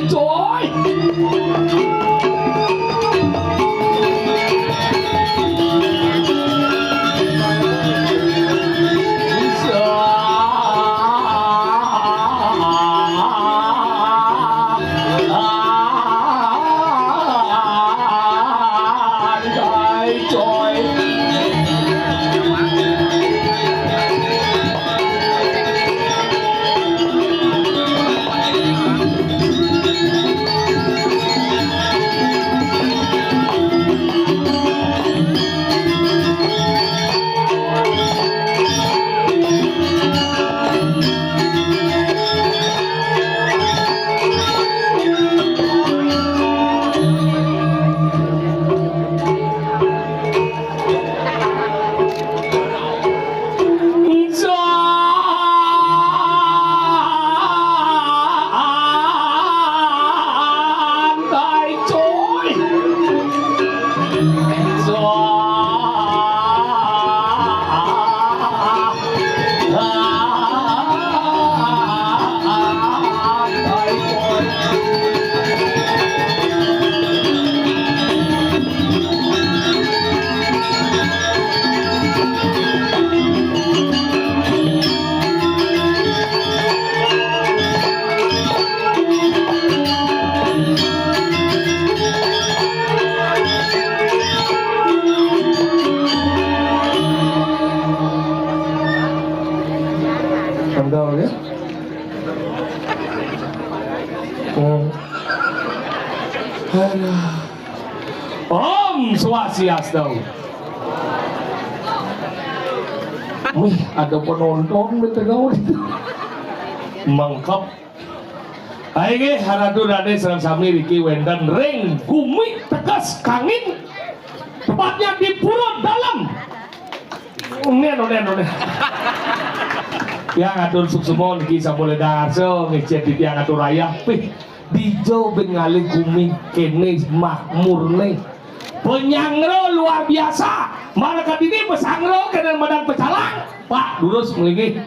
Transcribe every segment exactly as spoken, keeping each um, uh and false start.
Coy. Kendal ya. Hmm. Aduh. Om Swastiastu. Wih, ada penonton betul itu. Mengkep. Ayo nggih, haratu rade sareng sami riki wenten ring Gumi Teges Kangin. Tepatnya di Pura Dalem. Unen, unen, unen. Tiang atur suksma niki sampun ledang arsa ngicen di tiang atur ayah. Pih, dija ben ngalih gumi kene makmurne. Penyanggra luar biasa. Mara kadini pesangra kene madan pecalang. Pak, durus mlinggih.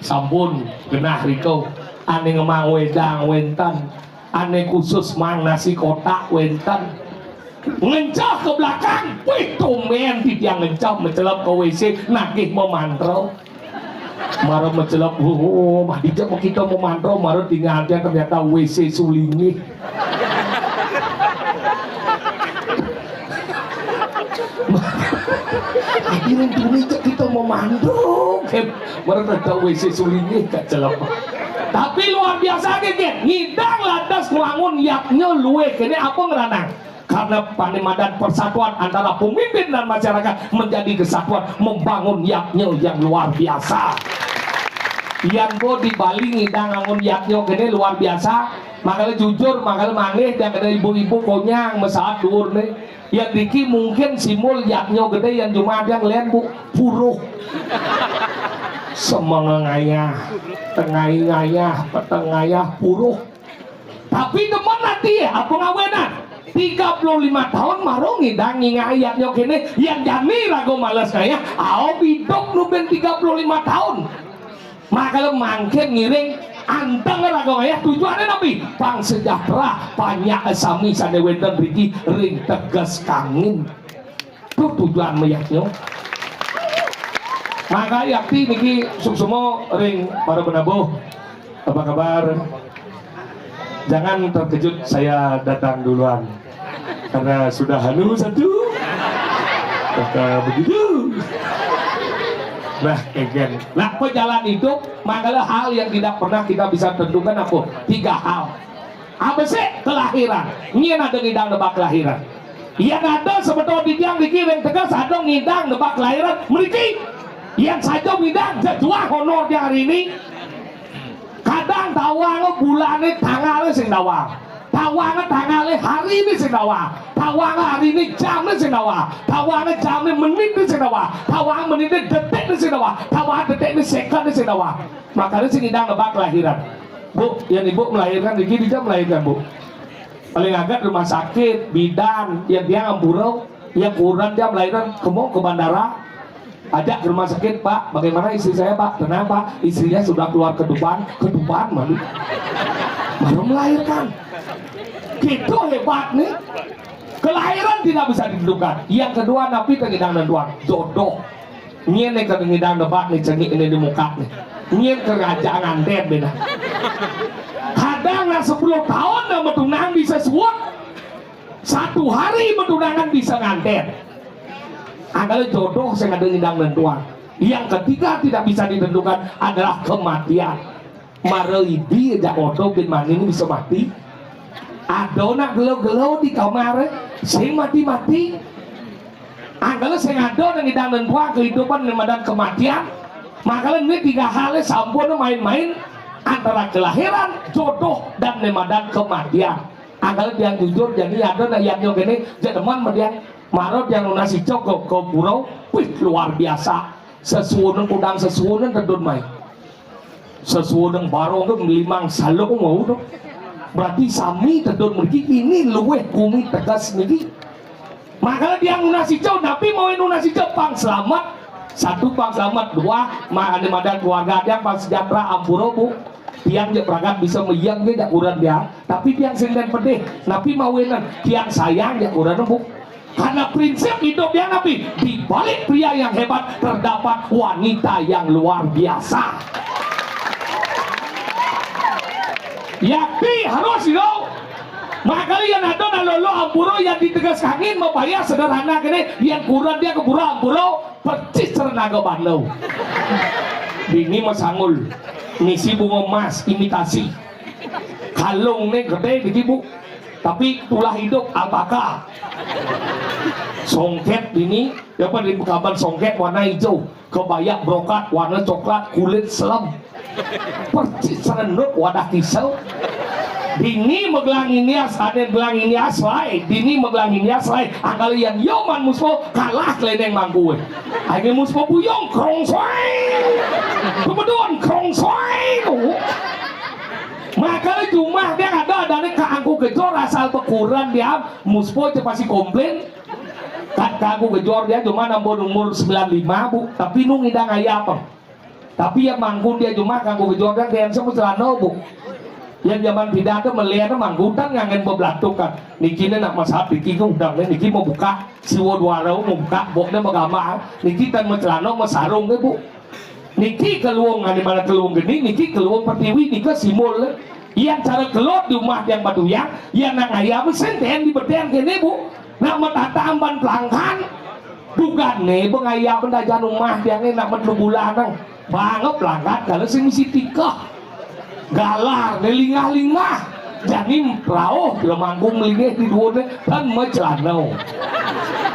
Sampun genah rika. Ane ngemang wedang wenten. Ane khusus mang nasi kotak wenten. Ngencah ke belakang, wih, tumben titiang ngencah mencelep ke W C, nagih memantra. Mara mencelep, oh, mah dicek kita memantra, mara tinggal dia ternyata W C sulingih. Akhirnya tuni cek kita memantra, kan? Mara ternyata W C sulingih, kacelep. Tapi luar biasa, kan? Ngidang lantas ngwangun yadnya luwih, kene apa ngeranang? Karena pane madan persatuan antara pemimpin dan masyarakat menjadi kesatuan membangun yadnya yang luar biasa. Yan bo di Bali ngidang angun yadnya kene luar biasa. Makanya jujur, makanya manggih, yang ada ibu-ibu konyang, mesaat duur ne. Yan diki mungkin simbol yadnya gede, yan cuma ada yang lain, Bu, puruh. Semengengayah, tengayingayah, petengayah, puruh. Tapi demen ati, apa ngawenan? Tiga puluh lima tahun mara ngidang ngingayatnya kene, yang jani raga males ngayah, aob idup nu ben tiga puluh lima tahun. Makala mangkin ngiring anteng raga ngayah, tujuane napi? Pang sejahtera, panjak sami sane wenten riki ring Teges Kangin. Tuh tujuan mayaknya. Maka yakti niki suksma ring para penabuh. Apa kabar? Jangan terkejut saya datang duluan. Karena sudah anu satu. Maka begitu. Nah, kegen. Nah, pejalan hidup, makanya hal yang tidak pernah kita bisa tentukan apa? Tiga hal. Apa sih? Kelahiran. Nyen ada ngidang nebak kelahiran. Yan ada semeton titiang niki ring Teges ada ngidang nebak kelahiran. Mriki. Yan saja ngidang, jejuah honor tiang hari ini. Kadang tawang bulane tangale sing tawang. Tawang tangale harine sing tawang. Tawang harine jamne sing tawang. Tawang jamne menitne sing tawang. Tawang menitne detikne sing tawang. Tawang detikne sekone sing tawang. Makanya sing ngidang nebak kelahiran. Bu, yan ibu melahirkan, niki dija melahirkan, Bu? Paling agat rumah sakit, bidan, yan tiang ampura, yan kurenan tiang melahirkan, kemo ke bandara, ajak ke rumah sakit, "Pak, bagaimana istri saya, Pak?" "Tenang, Pak, istrinya sudah keluar ke depan." "Ke depan, mana?" "Baru melahirkan." Gitu hebat nih. Kelahiran tidak bisa ditentukan. Yang kedua, napi teh ngidang nentuang? Jodoh. Nyén né kadén ngidang nebak né, cengik né di muka né. Nyén keraja ngantén bina. Kadang na sepuluh tahun na matunang bisa suud. Satu hari matunangan bisa ngantén. Angkala jodoh sing kadén ngidang nentuang. Yang ketiga tidak bisa ditentukan adalah kematian. Mara idi jak oto bin mani ini bisa mati. Ada nak gelo-gelo di kamar, sing mati-mati. Angkala sing ada nang ngidang nentuang kehidupan né madan kematian. Makala né tiga hal sampun main-main antara kelahiran, jodoh, dan né madan kematian. Angkala tiang jujur, jani ada nak yang nyong kéné, jak demen ma tiang. Mara tiang nunas ica ka, ka pura, wih, luar biasa. Sesuunan kudang sesuunan tedun mai. Sesuunan barong tu limang saluk mau tu. Berarti sami tedun mriki, ini luwih gumi teges niki. Makala tiang nunas ica, napi mawi nunas ica? Pang selamet. Satu, pang selamet. Dua, ma-, ané madan keluarga tiang pang sejahtera, ampura, Bu. Tiang jak pragat bisa mayeng nggih jak kurenan tiang. Tapi tiang sing ten pedih. Napi mawinan? Tiang sayang jak kurenan, Bu. Karena prinsip hidup yang napi, di balik pria yang hebat terdapat wanita yang luar biasa. Yakti harus hidup. Makanya yang ada nak lolo ampura yang ditegas kangin mabaya sederhana kéné, yang kurenan tiang ka pura ampura, persis cara naga bandau. Dini masanggul, ngisi bunga emas imitasi. Kalungné gedé niki, Bu. Tapi tulah hidup alpaka. Songket dini, ya apa di kaban songket warna hijau, kebaya brokat warna coklat, kulit selem. Persis serenduk wadah kisel. Dini magelang inias, ada gelang inias lai. Dini magelang inias lai. Angkala yang yoman muspo kalah keleneng mangkue. Ayo muspo buyung krongsoy. Kemudian krongsoy. Makanya jumah dia ada, ada nih ka Angku Gejor asal pekurenan dia, muspo aja pasti komplain. Kat ka Angku Gejor dia cuma nampun umur sembilan lima, Bu, tapi nu ngidang ayam. Tapi yang mangkun dia cuma ka Angku Gejor dia, dia semua celana, Bu. Yang zaman pidan tu melihat mangkutan ngangen bebelatuk kan. Niki né nak masat, niki ke udang né, niki mabuka siwa duara, mabuka bok né, magambar. Niki tan macelana, masarung né, Bu. Niki kaluung, ané mana kaluung geni, niki kaluung pertiwi, nika simbol. Yang cara kelut di rumah yang batu yang, yang nak ngayab sing ten di beten kéné, Bu. Nak matata amban pelangkan. Dugané bengayab dajan rumah tiang né nak matelu bulan nang. Bang pelangkan kalau sing misi tikah. Galar né lingah-lingah. Jani rauh lemangkung melinggih di duwurné. Kan macelana.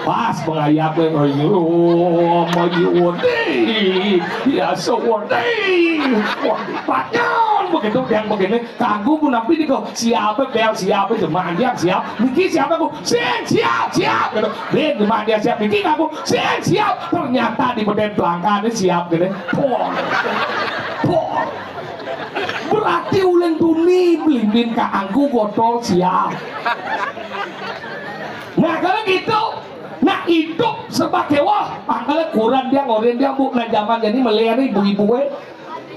Pas pangayabé, ayo, ayo, wadi, ya, sewadi. Wah, panjang begitu, yang begini. Kanggo pun napi niko, siapa bel, siapa jemaah dia siap. Niki siapa, Bu? Sing siap, siap. Gitu. Bin jemaah dia siap. Niki kanggo, sing siap. Ternyata di beden pelangkan ini siap, gitu. Pol. Pol. Berarti uleng tuni belimbing ka Angku Gotol siap. Nah, kalau gitu, nah, hidup serba kéweh. Angkala kurenan dia, ngorin dia, Bu. Nah, zaman jani melihat ibu-ibu, eh.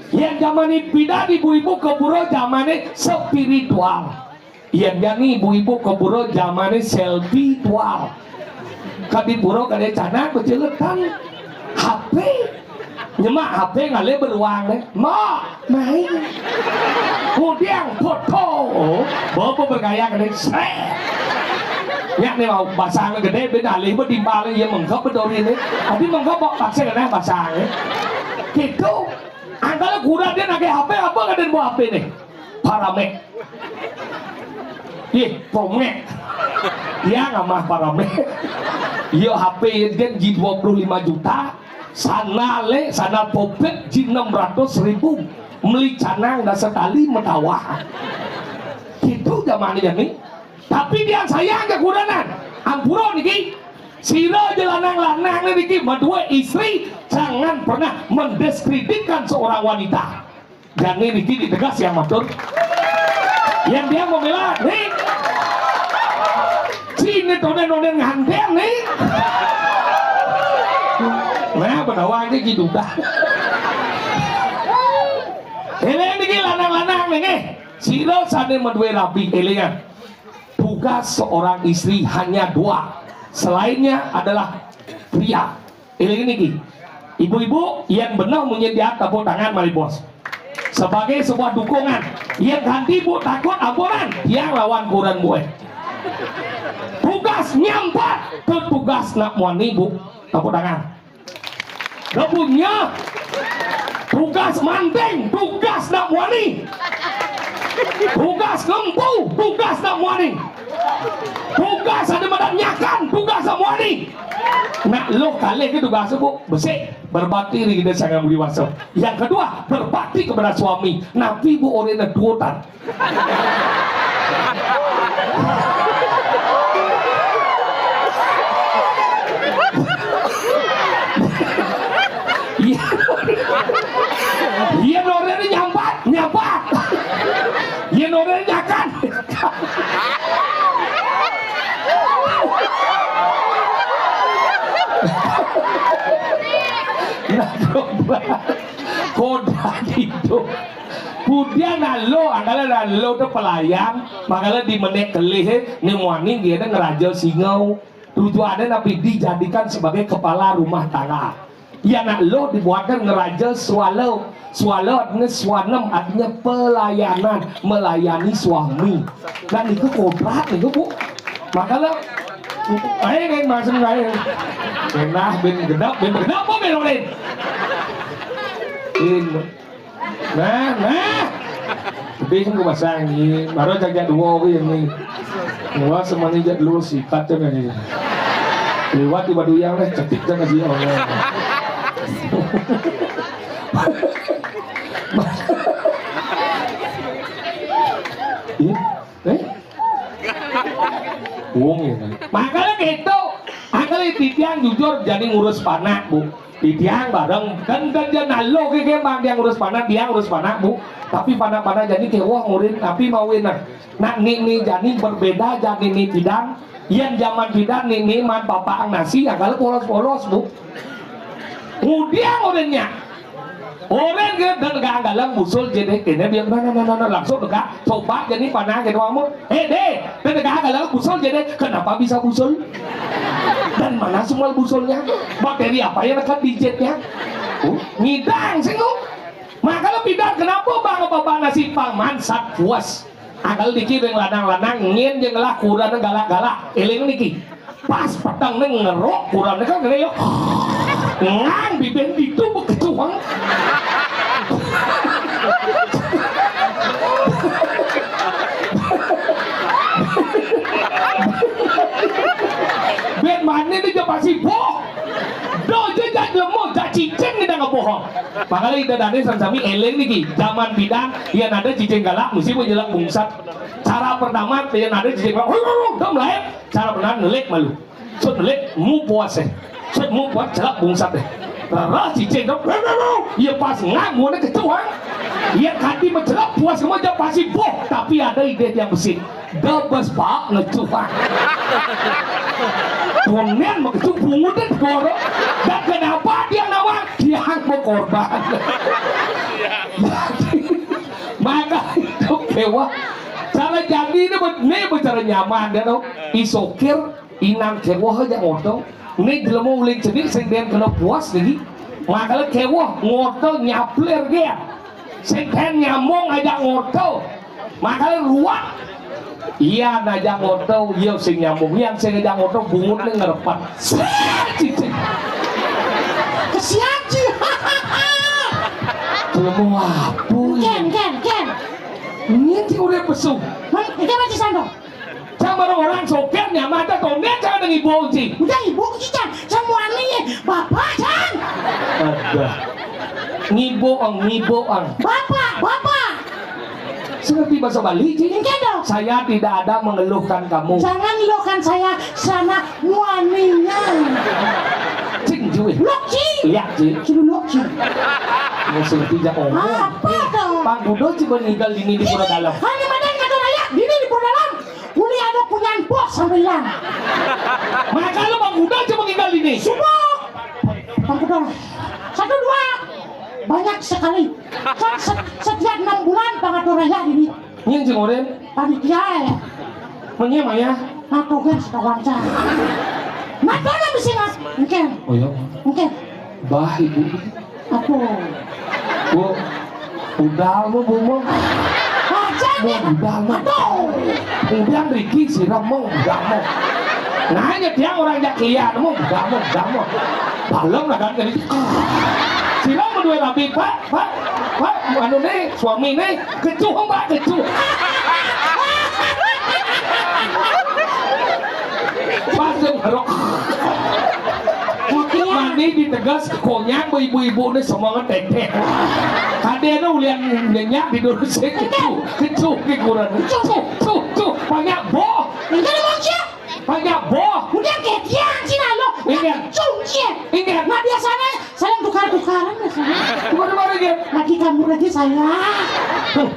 Yang zaman ini beda, ibu-ibu ka pura zaman ini spiritual. Yang jani ibu-ibu ka pura zaman ini selfie tual. Ka di pura kadén canang, keceletan. H P. Nyemak H P ngalih beruang deh. Mak, main. Kudiang foto. Oh, bawa bergaya kadén. Sret. Nyak né mau basang gedé, beda alih, betimbal, ya mengkep, bedori né. Tapi mengkep, kok paksa kena basang, eh. Gitu. Angkala kurenan dia nagih H P, apa kadén bawa H P né? Paramek. Ih, pomek. Ya, ngamah paramek. Iya, H P kan ji dua puluh lima juta. Sandal, eh, sandal popet ji enam ratus ribu. Meli canang dah sekali metawah. Gitu zaman ini. Tapi dia sayang ka kurenan. Ampura niki. Sira ja lanang-lanang niki madua istri, jangan pernah mendiskreditkan seorang wanita. Jani niki ditegas ya, matur. Yang dia membela, nih. Cina tonen-tonen ngantén, nih. Nah, benawa ini gitu dah. Ini niki lanang-lanang nih, nih. Sira sané madué rabi, élingang. Tugas seorang istri hanya dua. Selainnya adalah pria. Éling niki. Ibu-ibu, yén beneh munyin tiang tepuk tangan malih bos. Sebagai sebuah dukungan. Yén kanti Bu takut ampunan, tiang lawan kurenan Bu. Tugas nyampat, to tugas nak muani Bu. Tepuk tangan. Dah punya. Tugas manting, tugas nak muani. Tugas ngempu, tugas nak muani. Tugas ada madan nyakan, tugas nak muani. Nak luh kalih ke tugas, Bu. Besik, berbakti ri Ida Sang Hyang Widhi Wasa. Yang kedua, berbakti kepada suami. Napi, Bu, orang nak tuutan? Iya. Iya, orang ni nyampat, nyampat. Iya, orang ni nyakan. Nah, coba. Koda gitu. Pudian nak luh, angkala nak luh tu pelayan, mangkala di menek kelih, eh, ni muani dia ada ngeraja singau. Tujuannya napi dijadikan sebagai kepala rumah tangga. Ya nak luh dibuatkan ngeraja swallow. Swallow artinya swanem, artinya pelayanan, melayani suami. Dan itu kodrat itu, Bu. Mangkala, eh, kan maksud saya. Kenah bin genep, bin genep apa bin ulin? Bin. Nah, nah. Tapi kan gua pasang ni, baru jak dua orang ni. Gua semani jak dulu sikat tu kan ni. Lewat tiba duyang lah, cetik tu kan dia orang. Iya, eh? Wong ya kan. Makanya gitu. Angkala titiang jujur jadi ngurus panak, Bu. Titiang bareng kan kan dia nak luh ke kembang dia ngurus panak, dia ngurus panak, Bu. Tapi panak-panak jadi kewah ngurin, tapi mawin nah. Nak ni ni jadi berbeda jadi ni pidan. Yang zaman pidan ni ni man papaan nasi, angkala polos-polos, Bu. Kemudian ngurinnya. Orang ke dan gak galang busul jadi kena biar mana mana mana langsung dekat coba jadi panah ke kamu. Eh deh, dan gak galang busul jadi kenapa bisa busul? Dan mana semua busulnya? Bakteri apa yang dekat di jetnya? Oh, ngidang singgung. Maka lo pidan kenapa bang bapak nasi paman sat puas? Angkala niki ring lanang-lanang nyén ja ngelah kurenan galak-galak. Éling niki. Pas petengné ngeruk kurenan kan kena ya. Ngang bibin ditu bekecuhang. Bén mané dia ja pasi boh. Doh ja jak lemu, jak cicing ngidang ngebohong. Makanya ida dané sami-sami éling niki, zaman pidan, yén ada cicing galak, mesti menjelak bungsat. Cara pertama, yén ada cicing galak, "Hui, hui, hui," dong lain. Cara pertama, nelik malu. Sut nelik, mu puas eh. Sut mu puas, jelak bungsat eh. Rarah cicing dong, "Hui, hui, hui." Iya pas ngang, muana kecuang. Iya kati menjelak, puas kemana, pasti boh. Tapi ada ide yang besit. Debes, Pak, ngecuh, Pak. Konen begitu bungut dan koro. Dan kenapa dia nawang? Dia mau korban. Maka itu kewah. Cara jadi ini, ini bicara nyaman dia tuh. Isokir, inang kewah aja ngotong. Ini jelema uling cenik sing den kena puas lagi. Makanya kewah ngotong nyaplir dia. Sing den nyambung aja ngotong. Makanya ruwet. Iya, najang oto, iya sing nyambung, yang sing najang oto bungut ning ngrepet. Sét, cicing. Kesian, Ci. Jelema apa ya? Ken, Ken, Ken. Ini ti urip pesu. Mang, iki apa, Ci Sando? Sama orang sopir nyamata tonet sama dengan ibu, Ci. Udah ibu, Ci, Cang. Semuanya ya, Bapak, Cang. Ada. Ngibu, ang, ngibu, ang. Bapak, Bapak. Seperti bahasa Bali, Ci. Enggak dong. Saya tidak ada mengeluhkan kamu. Jangan ngeluhkan saya, sana muaninya. Cing, Ci. Lok, Ci. Lihat, Ci. Ci, lok, Ci. Mau seperti jak ngomong. Apa dong? Pak Gudo coba ninggal dini di Pura Dalam. Hanya madan kata raya, dini di Pura Dalam. Uli ada punya bos sampai hilang. Maka lu Bang Gudo coba ninggal dini. Semua. Bang Gudo. Satu, dua. Banyak sekali. Kan se-, setiap enam bulan Bang Gudo raya dini. Nyén sing ngoréng? Panitia ya. Menyé maya. Nah, tugas kawan saya. Nah, mana bisa, Mas? Mungkin. Oh iya. Mungkin. Bah, Ibu. Aduh. Bu, budal mah, Bu, mah. Aja, Bu, budal mah. Aduh. Udah Riki siram mah, budal mah. Nanya tiang orang jak lian mah, budal mah, budal mah. Balem lah kan, jadi siram mah dua rabi, Pak, Pak, Pak, anu nih, suami nih, kecuh, Pak, kecuh. Pas jeung ngerok. Mani ditegas, konyang, ibu-ibu nih semua ngetek-tek. Kadéna ulian nyenyak di dulu sih, kecuh, kecuh, kikuran. Kecuh, kecuh, banyak boh. Enggak ada manusia. Banyak boh. Udah ketian sih, nah, lo. Iya. Cung, cie. Iya. Nah, biasanya saling tukar-tukaran biasanya. Tukar-tukaran, ya? Lagi kamu lagi saya. Huh.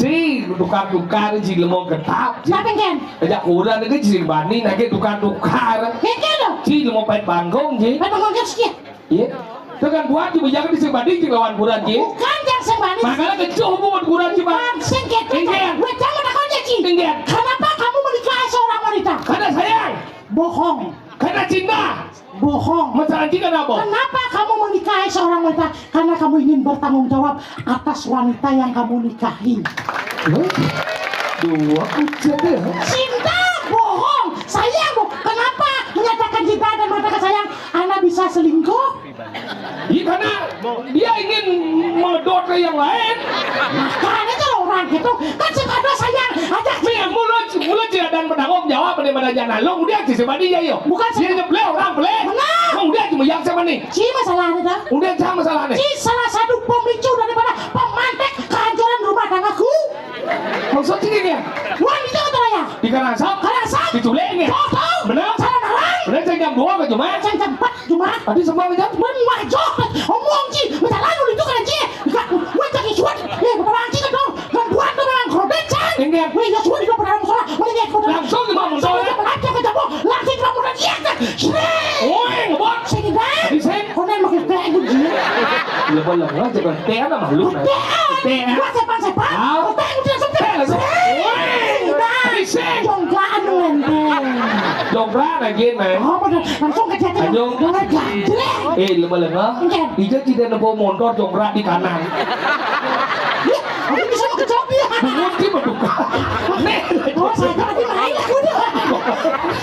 Ci, tukar-tukar, ci, lemo getap, ci. Kenapa, Ken? Ajak urang lagi, ci, bani, lagi tukar-tukar. Ken, Ken, lo? Ci, lemo pait bangkong, ci. Pait bangkong, Ken, sih. Iya. Tekan buat, ci, bejang di sing bani, ci, lawan kurang, ci. Bukan, jangan sing bani. Makanya kecuh buat kurang, ci, Bang. Bukan, sing, Ken, Ken. Iya. Gue jangan takutnya, ci. Iya. Kenapa kamu menikahi seorang wanita? Karena sayang. Bohong. Karena cinta. Bohong. Masalah cinta kenapa? Kenapa kamu menikahi seorang wanita? Karena kamu ingin bertanggung jawab atas wanita yang kamu nikahi. Hah? Dua ucap ya? Cinta bohong. Sayang, Bu. Kenapa menyatakan cinta dan mengatakan sayang? Anak bisa selingkuh? Iya, karena dia ingin mengedot ke yang lain. Makanya kalau orang gitu kan suka ada sayang aja. Nih, mulut, mulut tidak dan bertanggung jawab daripada jangan lo, udah sih sama dia, yo. Bukan dia sih. Nyebleh orang, bleh. Benar. Mau udah cuma yang sama nih. Ci masalahnya dah. Udah sama masalahnya. Ci salah satu pemicu daripada pemantik kehancuran rumah tanggaku. Maksudnya gini ya? Wah, itu kata ya. Di Karangasem. Karangasem. Diculik ya? Betul. Benar. Salah narang. Benar, saya jam dua ke Jumat. Saya jam empat Jumat. Tadi semua jam. Mun wajah, omong ci, masalah lu itu kan ci. Enggak, wajah ki suat. Eh, betul ci kan dong. Kan buat tuh memang krodek, Cang. Ini. Weh, ya suat itu pernah musola. Mending ya, langsung ke musola. Langsung ke jamu. Langsung ke musola. Iya, kan? Srek. Oi, ngebot. Sini, Bang. Di sini. Konen makin kayak gue, Ji. Lepas-lepas, coba. Teh, ada makhluk. Teh. Teh. Gua sepan-sepan. Ah. Teh, udah sepan. Teh, langsung. Srek. Oi. Bang. Di sini. Jongklaan lu, Bang. Jongklaan lagi, Bang. Oh, bener. Langsung ke jati. Ayo. Mulai ganjreng. Eh, lemah-lemah. Oke. Ija tidak nebo motor jongkrak di kanan. Ih, aku bisa mau kecok dia. Mungkin berduka. Nih. Oh, saya tadi main aku dah.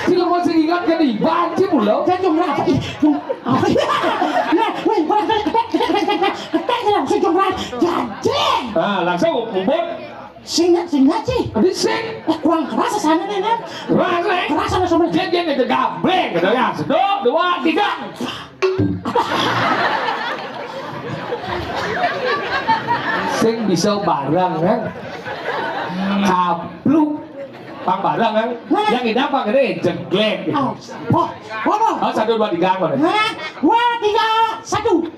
Si lemah sing ingat kan iban sih mula. Dan jongkrak apa? Ih, jong-, apa? Nah, weh, gua ketek, ketek, ketek, ketek, ketek, langsung jongkrak. Ganjreng. Nah, langsung ngumpul. Sing, sing, sing. Tadi sing. Eh, kurang keras sana nih, Nen. Keras, Nen. Keras sana sama. Dia, dia, dia, gableng, gitu ya. Satu, dua, tiga. Sing bisa bareng, kan? Kapluk. Pang bareng, kan? Nah. Yang ini apa, gini? Jeglek. Oh, oh, oh, oh. Oh, satu, dua, tiga, mana? Nah, dua, tiga, satu.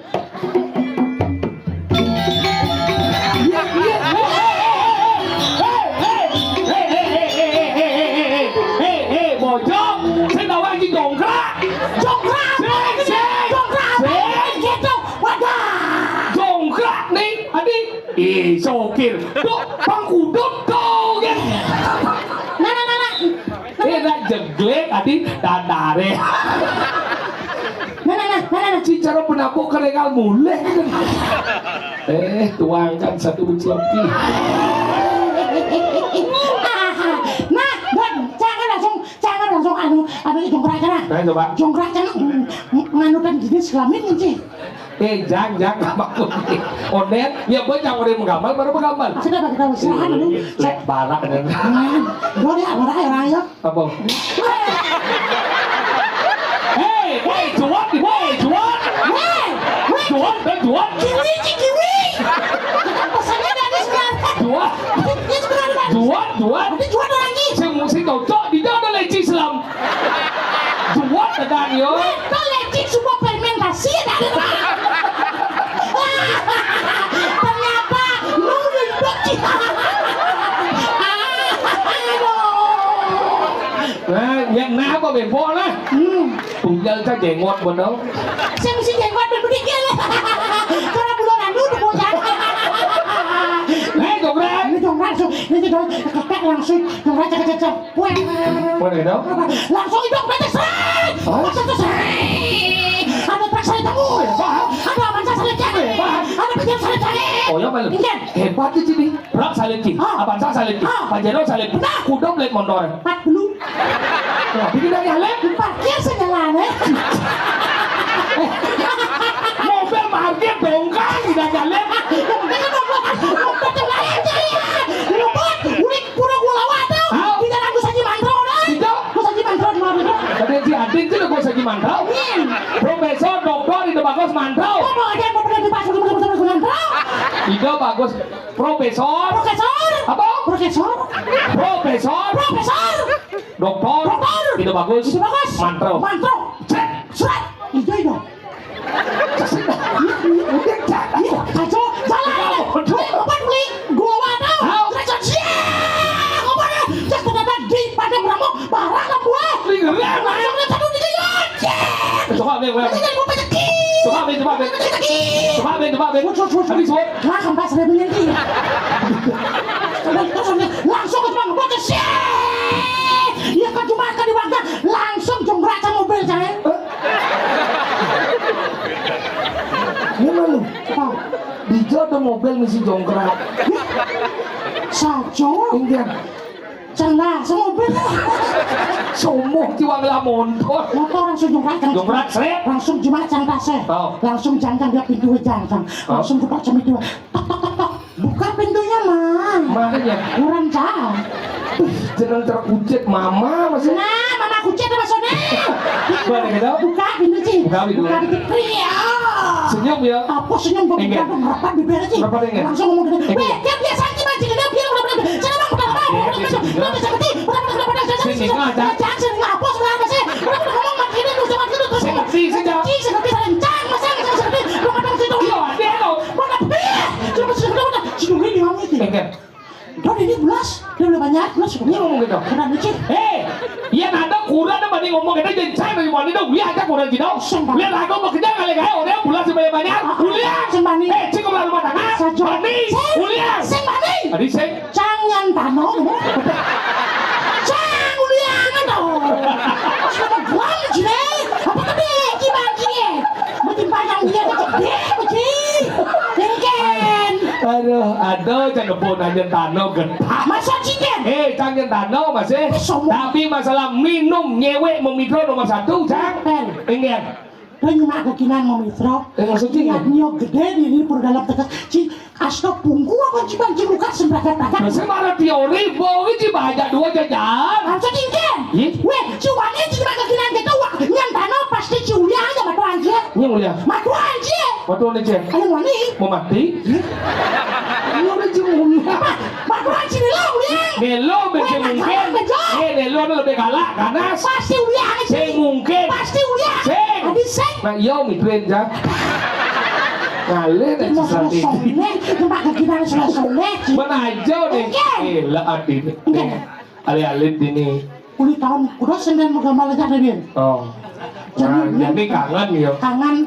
Hei, hei, hei, bojong, saya bawa lagi jongkrak. Jongkrak. Sing, sing. Jongkrak. Sing. Gitu. Wadah. Jongkrak nih, Adi. Ih, sokir. Tuh, pangkudut tuh, ya. Nah, nah, nah, nah. Eh, nak jeglek, Adi, dadare. Nah, nah, nah, nah, nah, nah. Ci cara penabuk kerengal mulai. Eh, tuangkan satu ucloki. Nah, Bang, jangan langsung, jangan langsung anu, anu jongkrak, nah. Nah, coba. Jongkrak, jangan, mm, mm, nganukan jenis kelamin, Ci. Eh, jang, jang, apa pun. Onet, ya, gue jang orang menggambar, baru menggambar. Sudah, Bang, kita istirahat dulu. Cek barak, dan. Nah, gue lihat, orang, orang, ya. Apa? Hei, hei, Juan, hei, Juan. Hei, hei. Juan, eh, Juan. Kiwi, Ci, kiwi. Pesannya dari sebelah. Juan. Ini sebelah, Bang. Juan, Juan. Ini Juan lagi. Sing, sing cocok, di dalam leci selam. Juan tekan, yo. Weh, kau leci semua fermentasi, ya, dari mana? Ternyata lu ribet, Ci. Aduh. Nah, yang kenapa, bempol lah? Hmm. Tunggal ka jenggot, bener. Saya mesti jenggot berpikir. Karena bulan lalu tuh bocah. Hei, jongkrak. Ini jongkrak, so. Ini dong, ketek langsung, ketek, ketek, ketek. Weh. Mana itu? Langsung hidup, ketek, seret. Hah? Langsung tuh, seret. Ada truk saya temu. Ada Avanza saya cari. Ada Pajero saya cari. Oh, ya, Bang. Iya. Hebat nih, Cini. Truk saya cari. Ah. Avanza saya cari. Ah. Pajero saya cari. Nah. Kuda blade motor. Empat puluh. Nah, bikin dari Halep. Parkir sejalan, eh. Mobil parkir dongkang, tidak jalan. Mobil yang lain, cari. Luput, unik, pura gua lawan tuh. Hah? Di jalan Gus Haji Mantro, dah. Itu? Gus Haji Mantro di mana, itu? Tadi si Adin tuh Gus Haji Mantro. Iya. Profesor, doktor, itu bagus Mantro. Oh, mau ada yang mau benar di Pak Gus Haji Mantro. Itu bagus. Profesor. Profesor. Apa? Profesor. Profesor. Profesor. Doktor. Doktor. Itu bagus. Itu bagus. Mantro. Mantro. Cek. Surat. Itu, itu. Iya, iya. Iya, kacau. Salah. Beli obat, beli gula wadah. Hah? Surat, surat. Siap. Obatnya. Cek, ternyata di Padang Ramo. Barang lah gue. Dengerin. Langsung dia satu di dia. Cek. Coba, Bang, Bang. Ini jadi mau rezeki. Coba, Bang, coba, Bang. Rezeki. Coba, Bang, coba, Bang. Wut, wut, wut. Habis, wut. Lah, kempas dia beli nanti. Terus langsung ke Jumang, gua kesini. Iya, ke Jumang, ke di Bangka. Langsung jongkrak sama mobil, saya. Ini malu. Apa? Di Jawa ada mobil misi jongkrak. Sajo. Enggak. Cang lah, sama mobil. Sombong jiwa ngelah motor. Motor langsung jongkrak, Cang. Jongkrak, seret. Langsung Jumang, Cang, tasnya. Oh. Langsung jangkang dia pintu jangkang. Oh. Langsung ketok jam itu. Tok, tok, tok, tok. Buka pintunya, Mang. Makanya. Kurang jam. Ih, jeneng terkucit mama masih. Nah, mama kucit apa sone? Mana gitu? Buka pintu, Ci. Buka pintu. Buka pintu. Pria. Senyum ya. Apa senyum? Enggak. Bukan rapat bibir, Ci. Rapat, enggak. Langsung ngomong gitu. Enggak. Weh, dia biasa aja, Mang, Ci. Dia biar udah, udah. Saya, Mang, udah, udah. Udah, udah, udah. Sini, enggak ada. Jangan, sini, enggak apa sebenarnya, sih. Udah, udah, ngomong, Mang, ini, udah, udah, udah. Sini, sini, sini. Ci, sini, sini. Jangan, masa, masa, sini. Udah, udah, udah. Iya, dia loh. Mana, eh, coba sini, udah, udah. Sini, udah, udah. Enggak. Don ini belas, dia udah banyak, belas. Iya, ngomong gitu. Kurang dikit. Eh, iya, nada kurang apa nih ngomong kita, jangan saya dari mana dong. Lihat aja kurang gitu. Sembah. Lihat aku mau kerja kali, kayak orang belas sebanyak banyak. Kuliah. Sembah nih. Eh, cukup lah rumah tangga. Sajo. Mandi. Sing. Kuliah. Sing mandi. Tadi sing. Cang yang tanong. Cang kuliah, nggak tahu. Sudah mau buang, Jile. Apa tadi, Ci, bagi? Mesti bayang dia, kok gede, Ci. Mungkin. Aduh, aduh, jangan pun aja tanong getah. Masa cincin? Eh, jangan tanong masih. Sombong. Tapi masalah minum, nyewek, memitro nomor satu, Cang. Pen. Enggak. Kan nyemak kekinan mau mitro. Eh, maksudnya? Niat nyo gede di ini perlu dalam tegas. Ci, asto pungku apa, Ci, Bang, Ci, bukan sembagat-bagat. Nah, saya marah teori, bohong, Ci, baca dua jajan. Langsung cincin. Ih. Weh, Ci, wani, Ci, nyemak kekinan gitu, wah, nyantano pasti Ci Uliang aja matuan, Ci. Ini Uliang. Matuan, Ci. Matuan, Ci. Ayo, wani. Mau mati? Ih. Ini udah Ci Uliang. Apa? Baturan si Nilo, Uliang. Nilo masih mungkin. Eh, Nilo lebih galak, ganas. Pasti Uliang, sing mungkin. Pasti Uliang. Sing. Adi sing. Nah, iya, migrain, Jang. Ngalir, mau strategi. Soleh, tempat kegiatan soleh, soleh. Mana aja deh. Oke. Gila, Adi. Oke. Alit-alit ini. Uli tahun kudu senden mau gambar aja, Din. Oh. Nah, jadi kangen ya. Kangen.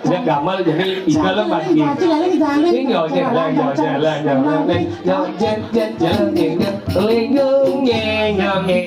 Dia gambar jadi igal lagi. Jadi, jadi, jadi. Ini yo, jalan, jalan, jalan, jalan. Yo, jen, jen, jalan, jen, jen. Lingung, jen, jen, jen.